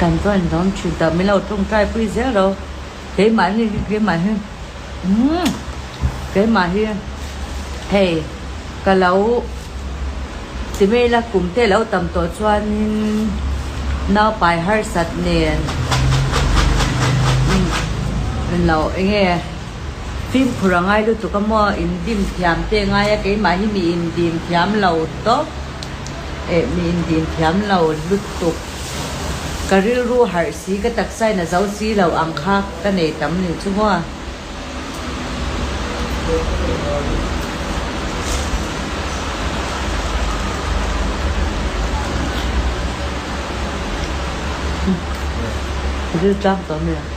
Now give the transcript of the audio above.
Chan chuan in awm thin tawh min lo tawngtai pui zel ro keimah hi keimah hi umm keimah hi hei ka lo ti mai ila kum te lo tam tawh chuanin naupai harsat nen umm lo eng nge fimkhur a ngai lutuk a maw indim thiam te a ngai a keimah hi mi indim thiam lo tawp. Eh mi indim thiam lo lutuk. Ka rilru harh si ka taksa in a zo si lo ang kha ka nei tam ni chu maw. Ril tlang tawh mi.